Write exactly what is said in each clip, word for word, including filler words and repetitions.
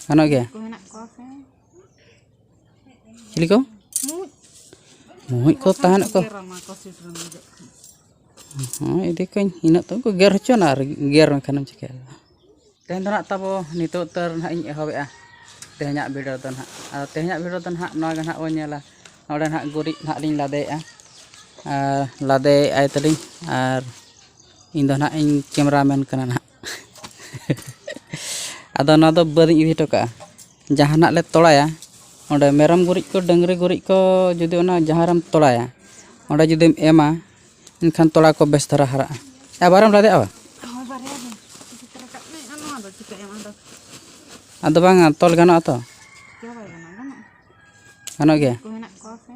ᱜᱟᱱᱚᱜ ᱜᱮᱭᱟ? ᱪᱤᱞᱤ ᱠᱚ? ᱢᱩᱡ ᱠᱚ ᱛᱟᱦᱮᱱᱚᱜ ᱠᱚ᱾ ᱦᱚᱸ, ᱤᱫᱤ ᱠᱚᱧ, ᱤᱱᱟᱹᱜ ᱛᱮ ᱠᱚ ᱜᱮᱨ ᱦᱚᱪᱚᱱᱟ ᱟᱨ ᱜᱮᱨ ᱢᱮᱠᱷᱟᱱᱮᱢ ᱪᱤᱠᱟᱹᱭᱟ? ᱛᱮᱦᱮᱧ ᱫᱚ ᱱᱟᱦᱟᱜ ᱛᱟᱵᱚ ᱱᱤᱛᱚᱜ ᱩᱛᱟᱹᱨ ᱱᱟᱦᱟᱜ ᱤᱧ ᱮᱦᱚᱵᱮᱜᱼᱟ ᱛᱮᱦᱮᱧᱟᱜ video ᱫᱚ ᱱᱟᱦᱟᱜ᱾ ᱟᱨ ᱛᱮᱦᱮᱧᱟᱜ video ᱫᱚ ᱱᱟᱦᱟᱜ ᱱᱚᱣᱟ ᱜᱮ ᱱᱟᱦᱟᱜ ᱵᱚᱱ ᱧᱮᱞᱟ᱾ ᱱᱚᱰᱮ ᱱᱟᱦᱟᱜ ᱜᱩᱨᱤᱡ ᱱᱟᱦᱟᱜ ᱞᱤᱧ ᱞᱟᱫᱮᱭᱮᱜᱼᱟ, ᱟᱨ ᱞᱟᱫᱮᱭᱮᱜᱼᱟᱭ ᱛᱟᱹᱞᱤᱧ, ᱟᱨ ᱤᱧ ᱫᱚ ᱱᱟᱦᱟᱜ ᱤᱧ cameraman ᱠᱟᱱᱟ ᱱᱟᱦᱟᱜ᱾ ᱟᱫᱚ ᱱᱚᱣᱟ ᱫᱚ ᱵᱟᱹᱫᱽ ᱤᱧ ᱤᱫᱤ ᱦᱚᱴᱚ ᱠᱟᱜᱼᱟ᱾ ᱡᱟᱦᱟᱸ ᱱᱟᱦᱟᱜ ᱞᱮ ᱛᱚᱲᱟᱭᱟ, ᱚᱸᱰᱮ ᱢᱮᱨᱚᱢ ᱜᱩᱨᱤᱡ ᱠᱚ, ᱰᱟᱹᱝᱨᱤ ᱜᱩᱨᱤᱡ ᱠᱚ ᱡᱩᱫᱤ ᱚᱱᱟ ᱡᱟᱦᱟᱸ ᱨᱮᱢ ᱛᱚᱲᱟᱭᱟ, ᱚᱸᱰᱮ ᱡᱩᱫᱤᱢ ᱮᱢᱟ, ᱮᱱᱠᱷᱟᱱ ᱛᱚᱲᱟ ᱠᱚ ᱵᱮᱥ ᱫᱷᱟᱨᱟ ᱦᱟᱨᱟᱜᱼᱟ᱾ ᱟᱵᱟᱨᱮᱢ ᱞᱟᱫᱮᱜᱼᱟ ᱵᱟ? ᱦᱳᱭ, ᱵᱟᱨᱭᱟ ᱜᱮ᱾ ᱪᱤᱠᱟᱹ ᱨᱟᱠᱟᱵ ᱢᱮ, ᱟᱨ ᱱᱚᱣᱟ ᱫᱚ ᱪᱤᱠᱟᱹᱭᱟᱢ ᱟᱫᱚ? ᱟᱫᱚ ᱵᱟᱝᱟ, ᱛᱚᱞ ᱜᱟᱱᱚᱜᱼᱟ ᱛᱚ? ᱪᱤᱠᱟᱹ ᱵᱟᱭ ᱜᱟᱱᱚᱜᱼᱟ, ᱜᱟᱱᱚᱜᱼᱟ᱾ ᱜᱟᱱᱚᱜ ᱜᱮᱭᱟ? ᱠᱚ ᱢᱮᱱᱟᱜ ᱠᱚᱣᱟ ᱥᱮ?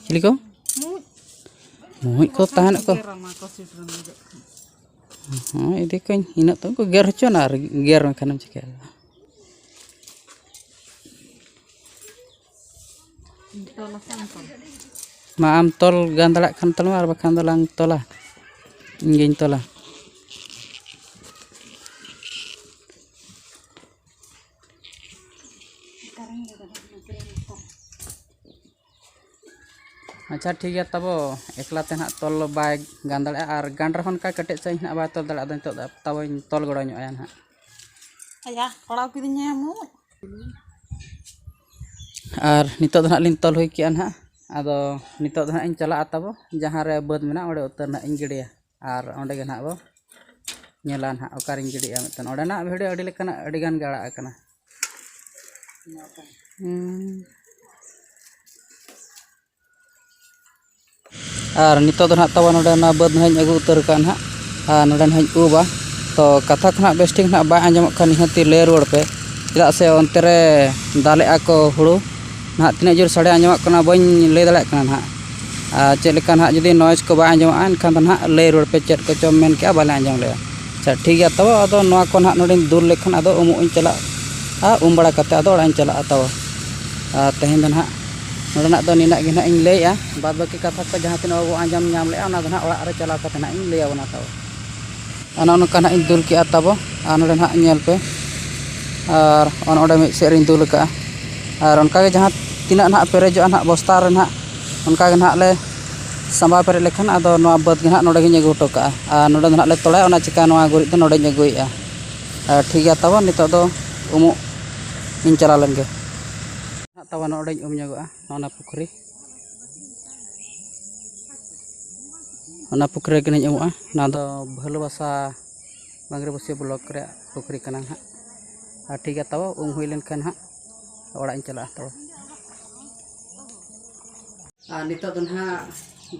ᱪᱤᱞᱤ ᱠᱚ? ᱢᱩᱡ᱾ ᱢᱩᱡ ᱠᱚ ᱛᱟᱦᱮᱱᱚᱜ ᱠᱚ᱾ ᱜᱮᱨᱟᱢᱟ ᱠᱚ ᱥᱤᱛᱩᱝ ᱡᱚᱠᱷᱚᱱ᱾ ᱦᱚᱸ, ᱤᱫᱤ ᱠᱚᱧ, ᱤᱱᱟᱹᱜ ᱛᱮ ᱠᱚ ᱜᱮᱨ ᱦᱚᱪᱚᱱᱟ ᱟᱨ ᱜᱮᱨ ᱢᱮᱠᱷᱟᱱᱮᱢ ᱪᱤᱠᱟᱹᱭᱟ? ᱢᱟ, ᱟᱢ ᱛᱚᱞ ᱜᱟᱱ ᱫᱟᱲᱮᱭᱟᱜ ᱠᱷᱟᱱ ᱛᱚᱞ ᱢᱮ, ᱟᱨ ᱵᱟᱠᱷᱟᱱ ᱫᱚ ᱞᱟᱝ ᱛᱚᱞᱟ, ᱤᱧ ᱜᱤᱧ ᱛᱚᱞᱟ᱾ ᱟᱪᱪᱷᱟ, ᱴᱷᱤᱠ ᱜᱮᱭᱟ, ᱛᱟᱵᱚ ᱮᱠᱞᱟ ᱛᱮ ᱱᱟᱦᱟᱜ ᱛᱚᱞ ᱵᱟᱭ ᱜᱟᱱ ᱫᱟᱲᱮᱭᱟᱜᱼᱟ, ᱟᱨ ᱜᱟᱱ ᱨᱮᱦᱚᱸ ᱚᱱᱠᱟ ᱠᱮᱴᱮᱡ ᱥᱟᱺᱦᱤᱡ ᱱᱟᱦᱟᱜ ᱵᱟᱭ ᱛᱚᱞ ᱫᱟᱲᱮᱭᱟᱜᱼᱟ᱾ ᱟᱫᱚ ᱱᱤᱛᱚᱜ ᱫᱚ ᱛᱟᱵᱚᱧ ᱛᱚᱞ ᱜᱚᱲᱚ ᱧᱚᱜ ᱟᱭᱟ ᱱᱟᱦᱟᱜ᱾ ᱟᱭᱟ, ᱯᱟᱲᱟᱣ ᱠᱤᱫᱤᱧᱟᱭ ᱢᱩ᱾ ᱟᱨ ᱱᱤᱛᱚᱜ ᱫᱚ ᱱᱟᱦᱟᱜ ᱞᱤᱧ ᱛᱚᱞ ᱦᱩᱭ ᱠᱮᱜᱼᱟ ᱱᱟᱦᱟᱜ᱾ ᱟᱫᱚ ᱱᱤᱛᱚᱜ ᱫᱚ ᱱᱟᱦᱟᱜ ᱤᱧ ᱪᱟᱞᱟᱜᱼᱟ ᱛᱟᱵᱚ, ᱡᱟᱦᱟᱸ ᱨᱮ ᱵᱟᱹᱫᱽ ᱢᱮᱱᱟᱜᱼᱟ, ᱚᱸᱰᱮ ᱩᱛᱟᱹᱨ ᱱᱟᱦᱟᱜ ᱤᱧ ᱜᱤᱰᱤᱭᱟ᱾ ᱟᱨ ᱚᱸᱰᱮ ᱜᱮ ᱱᱟᱦᱟᱜ ᱵᱚ ᱧᱮᱞᱟ ᱱᱟᱦᱟᱜ ᱚᱠᱟᱨᱤᱧ ᱜᱤᱰᱤᱭᱟ᱾ ᱢᱤᱫᱴᱮᱱ ᱚᱸᱰᱮᱱᱟᱜ video ᱟᱹᱰᱤ ᱞᱮᱠᱟᱱᱟᱜ, ᱟᱹᱰᱤ ᱜᱟᱱ ᱜᱮ ᱟᱲᱟᱜ ᱟᱠᱟᱱᱟ᱾ ᱦᱩᱸ᱾ ᱟᱨ ᱱᱤᱛᱚᱜ ᱫᱚ ᱱᱟᱦᱟᱜ ᱛᱟᱵᱚ ᱱᱚᱰᱮ ᱚᱱᱟ ᱵᱟᱹᱫᱽ ᱱᱟᱦᱟᱜ ᱤᱧ ᱟᱹᱜᱩ ᱩᱛᱟᱹᱨ ᱠᱟᱜᱼᱟ ᱱᱟᱦᱟᱜ, ᱟᱨ ᱱᱚᱰᱮ ᱱᱟᱦᱟᱜ ᱤᱧ ᱩᱵᱟ᱾ ᱛᱚ, ᱠᱟᱛᱷᱟ ᱠᱚ ᱱᱟᱦᱟᱜ ᱵᱮᱥ ᱴᱷᱤᱠ ᱱᱟᱦᱟᱜ ᱵᱟᱭ ᱟᱸᱡᱚᱢᱚᱜ ᱠᱷᱟᱱ ᱱᱤᱦᱟᱹᱛᱤ ᱞᱟᱹᱭ ᱨᱩᱣᱟᱹᱲ ᱯᱮ, ᱪᱮᱫᱟᱜ ᱥᱮ ᱚᱱᱛᱮ ᱨᱮ ᱫᱟᱞᱮᱜᱼᱟ ᱠᱚ ᱦᱩᱲᱩ᱾ ᱱᱟᱦᱟᱜ ᱛᱤᱱᱟᱹᱜ ᱡᱳᱨ ᱥᱟᱰᱮ ᱟᱸᱡᱚᱢᱚᱜ ᱠᱟᱱᱟ ᱵᱟᱹᱧ ᱞᱟᱹᱭ ᱫᱟᱲᱮᱭᱟᱜ ᱠᱟᱱᱟ ᱱᱟᱦᱟᱜ᱾ ᱟᱨ ᱪᱮᱫ ᱞᱮᱠᱟ ᱱᱟᱦᱟᱜ ᱡᱩᱫᱤ noise ᱠᱚ ᱵᱟᱭ ᱟᱸᱡᱚᱢᱚᱜᱼᱟ, ᱮᱱᱠᱷᱟᱱ ᱫᱚ ᱱᱟᱦᱟᱜ ᱞᱟᱹᱭ ᱨᱩᱣᱟᱹᱲ ᱯᱮ ᱪᱮᱫ ᱠᱚᱪᱚᱢ ᱢᱮᱱ ᱠᱮᱜᱼᱟ, ᱵᱟᱞᱮ ᱟᱸᱡᱚᱢ ᱞᱮᱜᱼᱟ᱾ ᱟᱪᱪᱷᱟ, ᱴᱷᱤᱠ ᱜᱮᱭᱟ, ᱛᱚᱵᱮ ᱟᱫᱚ ᱱᱚᱣᱟ ᱠᱚ ᱱᱟᱦᱟᱜ ᱱᱚᱰᱮᱧ ᱫᱩᱞ ᱞᱮᱠᱷᱟᱱ ᱟᱫᱚ ᱩᱢᱩᱜ ᱤᱧ ᱪᱟᱞᱟᱜᱼᱟ, ᱩᱢ ᱵᱟᱲᱟ ᱠᱟᱛᱮ ᱟᱫᱚ ᱚᱲᱟᱜ ᱤᱧ ᱪᱟᱞᱟᱜᱼᱟ ᱛᱟᱵᱚ᱾ ᱟᱨ ᱛᱮᱦᱮᱧ ᱫᱚ ᱱᱟᱦᱟᱜ ᱱᱚᱰᱮᱱᱟᱜ ᱫᱚ ᱱᱤᱱᱟᱹᱜ ᱜᱮ ᱱᱟᱦᱟᱜ ᱤᱧ ᱞᱟᱹᱭᱮᱜᱼᱟ, ᱵᱟᱫᱽ ᱵᱟᱹᱠᱤ ᱠᱟᱛᱷᱟ ᱠᱚ ᱡᱟᱦᱟᱸ ᱛᱤᱱᱟᱹᱜ ᱵᱟᱵᱚ ᱟᱸᱡᱚᱢ ᱧᱟᱢ ᱞᱮᱜᱼᱟ, ᱚᱱᱟ ᱫᱚ ᱱᱟᱦᱟᱜ ᱚᱲᱟᱜ ᱨᱮ ᱪᱟᱞᱟᱣ ᱠᱟᱛᱮ ᱱᱟᱦᱟᱜ ᱤᱧ ᱞᱟᱹᱭ ᱟᱵᱚᱱᱟ ᱛᱟᱵᱚ᱾ ᱟᱨ ᱱᱚᱜᱼᱚ ᱱᱚᱝᱠᱟ ᱱᱟᱦᱟᱜ ᱤᱧ ᱫᱩᱞ ᱠᱮᱜᱼᱟ ᱛᱟᱵᱚ᱾ ᱟᱨ ᱱᱚᱰᱮ ᱱᱟᱦᱟᱜ ᱧᱮᱞ ᱯᱮ, ᱟᱨ ᱚᱱ ᱚᱸᱰᱮ ᱢᱤᱫ ᱥᱮᱫ ᱨᱤᱧ ᱫᱩᱞ ᱟᱠᱟᱜᱼᱟ᱾ ᱟᱨ ᱚᱱᱠᱟᱜᱮ ᱡᱟᱦᱟᱸ ᱛᱤᱱᱟᱹᱜ ᱱᱟᱦᱟᱜ ᱯᱮᱨᱮᱡᱚᱜᱼᱟ ᱱᱟᱦᱟᱜ ᱵᱚᱥᱛᱟ ᱨᱮ ᱱᱟᱦᱟᱜ, ᱚᱱᱠᱟᱜᱮ ᱱᱟᱦᱟᱜ ᱞᱮ ᱥᱟᱸᱵᱟᱣ ᱯᱮᱨᱮᱡ ᱞᱮᱠᱷᱟᱱ, ᱟᱫᱚ ᱱᱚᱣᱟ ᱵᱟᱹᱫᱽ ᱜᱮ ᱱᱟᱦᱟᱜ ᱱᱚᱰᱮ ᱜᱤᱧ ᱟᱹᱜᱩ ᱦᱚᱴᱚ ᱠᱟᱜᱼᱟ᱾ ᱟᱨ ᱱᱚᱰᱮ ᱫᱚ ᱱᱟᱦᱟᱜ ᱞᱮ ᱛᱚᱲᱟᱭᱟ, ᱚᱱᱟ ᱪᱤᱠᱟ ᱱᱚᱣᱟ ᱜᱩᱨᱤᱡ ᱫᱚ ᱱᱚᱰᱮᱧ ᱟᱹᱜᱩᱭᱮᱫᱼᱟ᱾ ᱟᱨ ᱴᱷᱤᱠ ᱜᱮᱭᱟ ᱛᱟᱵᱚ, ᱱᱤᱛᱚᱜ ᱫᱚ ᱩᱢᱩᱜ ᱤᱧ ᱪᱟᱞᱟᱣ ᱞᱮᱱ ᱜᱮ᱾ ᱱᱟᱦᱟᱜ ᱛᱟᱵᱚ ᱱᱚᱰᱮᱧ ᱩᱢ ᱧᱚᱜᱚᱜᱼᱟ, ᱱᱚᱜᱼᱚ ᱱᱟ ᱯᱩᱠᱷᱨᱤ᱾ ᱚᱱᱟ ᱯᱩᱠᱷᱨᱤ ᱨᱮᱜᱮ ᱱᱟᱦᱟᱜ ᱤᱧ ᱩᱢᱩᱜᱼᱟ᱾ ᱱᱚᱣᱟ ᱫᱚ ᱵᱷᱟᱹᱞᱩᱵᱟᱥᱟ ᱵᱟᱝᱨᱤᱯᱚᱥᱤ ᱵᱞᱚᱠ ᱨᱮᱭᱟᱜ ᱯᱩᱠᱷᱨᱤ ᱠᱟᱱᱟ ᱱᱟᱦᱟᱜ᱾ ᱟᱨ ᱴᱷᱤᱠ ᱜᱮᱭᱟ ᱛᱟᱵᱚ, ᱩᱢ ᱦᱩᱭ ᱞᱮᱱᱠᱷᱟᱱ ᱱᱟᱦᱟᱜ ᱚᱲᱟᱜ ᱤᱧ ᱪᱟᱞᱟᱜᱼᱟ ᱛᱟᱵᱚ᱾ ᱟᱨ ᱱᱤᱛᱚᱜ ᱫᱚ ᱱᱟᱦᱟᱜ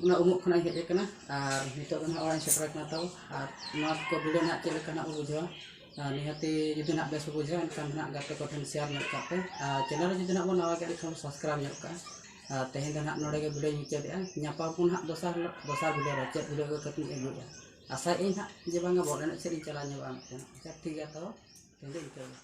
ᱚᱱᱟ ᱩᱢᱩᱜ ᱠᱷᱚᱱᱟᱜ ᱤᱧ ᱦᱮᱡ ᱟᱠᱟᱱᱟ᱾ ᱟᱨ ᱱᱤᱛᱚᱜ ᱫᱚ ᱱᱟᱦᱟᱜ ᱚᱲᱟᱜ ᱤᱧ ᱥᱮᱴᱮᱨ ᱟᱠᱟᱱᱟ ᱛᱟᱵᱚ᱾ ᱟᱨ ᱱᱚᱣᱟ ᱠᱚ ᱵᱷᱤᱰᱤᱭᱳ ᱱᱟᱦᱟᱜ ᱪᱮᱫ ᱞᱮᱠᱟ ᱱᱟᱦᱟᱜ ᱵᱚ ᱵᱩᱡᱷᱟᱹᱣᱟ, ᱟᱨ ᱱᱤᱦᱟᱹᱛᱤ ᱡᱩᱫᱤ ᱱᱟᱦᱟᱜ ᱵᱮᱥ ᱵᱚ ᱵᱩᱡᱷᱟᱹᱣᱟ, ᱮᱱᱠᱷᱟᱱ ᱱᱟᱦᱟᱜ ᱜᱟᱛᱮ ᱠᱚᱴᱷᱮᱱ ᱥᱮᱭᱟᱨ ᱧᱚᱜ ᱠᱟᱜ ᱯᱮ᱾ ᱟᱨ ᱪᱮᱱᱮᱞ ᱨᱮ ᱡᱩᱫᱤ ᱱᱟᱦᱟᱜ ᱵᱚᱱ ᱱᱟᱣᱟ ᱜᱮᱭᱟ, ᱮᱱᱠᱷᱟᱱ ᱵᱚᱱ ᱥᱟᱵᱥᱠᱨᱟᱭᱤᱵᱽ ᱧᱚᱜ ᱠᱟᱜᱼᱟ᱾ ᱟᱨ ᱛᱮᱦᱮᱧ ᱫᱚ ᱱᱟᱦᱟᱜ ᱱᱚᱰᱮ ᱜᱮ ᱵᱷᱤᱰᱤᱭᱳᱧ ᱢᱩᱪᱟᱹᱫᱮᱜᱼᱟ᱾ ᱧᱟᱯᱟᱢ ᱵᱚᱱ ᱱᱟᱦᱟᱜ ᱫᱚᱥᱟᱨ ᱦᱤᱞᱳᱜ, ᱫᱚᱥᱟᱨ ᱵᱷᱤᱰᱤᱭᱳ ᱨᱮ ᱪᱮᱫ ᱵᱷᱤᱰᱤᱭᱳ ᱟᱹᱜᱩ ᱠᱟᱛᱮᱧ ᱟᱹᱜᱩᱭᱮᱫᱼᱟ᱾ ᱟᱥᱟᱭᱮᱫ ᱟᱹᱧ ᱱᱟᱦᱟᱜ ᱡᱮ ᱵᱟᱝᱟ ᱵᱚᱞ ᱮᱱᱮᱡ ᱥᱮᱫ ᱤᱧ ᱪᱟᱞᱟᱣ ᱧᱚᱜᱚᱜᱼᱟ ᱢᱤᱫᱴᱮᱱ᱾ ᱟᱪᱪᱷᱟ, ᱴᱷᱤᱠ ᱜᱮᱭᱟ, ᱛᱚ ᱛᱮᱦᱮᱧ ᱫᱚ ᱤᱱᱠᱟᱹ ᱜᱮ᱾